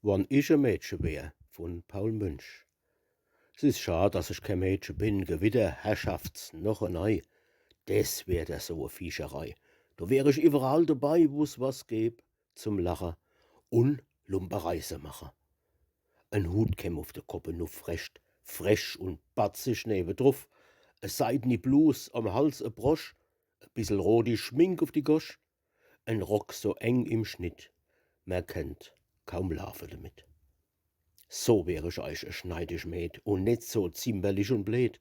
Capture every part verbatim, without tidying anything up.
Wann ich e Mädche wär, vun Paul Münch. S is schad, dass ich kee Mädche bin, Gewitter, Herrschafts, noch e nei. Des wär der so e Viescherei. Do wär ich iwwerall debei, wo's was geb zum Lache un Lumperei se mache. En Hut käm uf de Kopp enuff, recht frech un batzig newedruff, e seidni Blus, am Hals e Brosch, e bissel rodi Schmink uf die Gosch, en Rock so eng im Schnitt, mer kennt kaum laafe demit. So wär ich eich e schneidisch Mäd un net so zimperlich un bleed.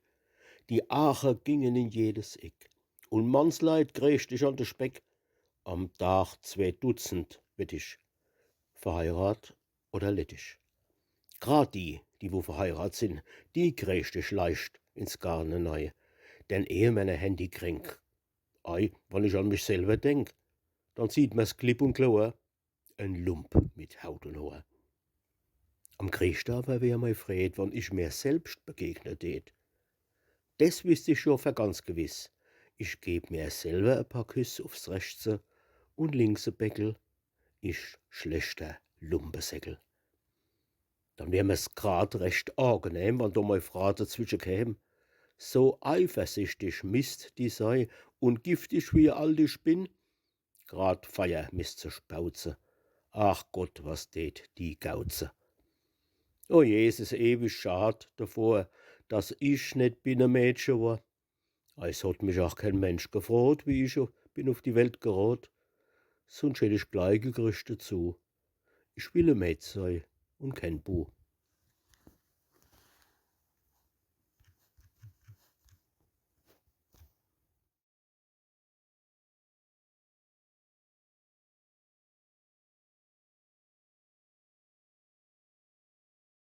Die Aache gingen in jedes Eck un Mannsleit krächtig an de Speck. Am Dag zwee Dutzend wett ich, verheirat oder leddig. Grad die, die wo verheirat sin, die krächtig leicht ins Garne nei. Denn Ehemänner hän die Kränk. Ei, wann ich an mich selwer denk, dann sieht mer's klipp un kloor, en Lump mit Haut un Hoor. Am greeschte awwer wär mei Freed, wann ich mer selbscht begegne deet. Des wisst ich jo fer ganz gewiss. Ich geb mer selwer e paar Küss ufs Rechtse un links e Beckel, ich schlechter Lumpesäckel. Dann wär mer's grad recht agenehm, wann do mei Fraa dezwische käm. So eifersichtig misst die sei un giftig wie e aldi Spinn. Grad Feier misst se spauze. Ach Gott, was deet die gauze. O je, s is ewig schad devor, dass ich net bin e Mädche wor. Es hot mich ach kee Mensch gefrot, wie ich bin uf die Welt gerot. Sunscht hätt ich glei gekrischt dezu. Ich will e Mäd sei un kee Bu.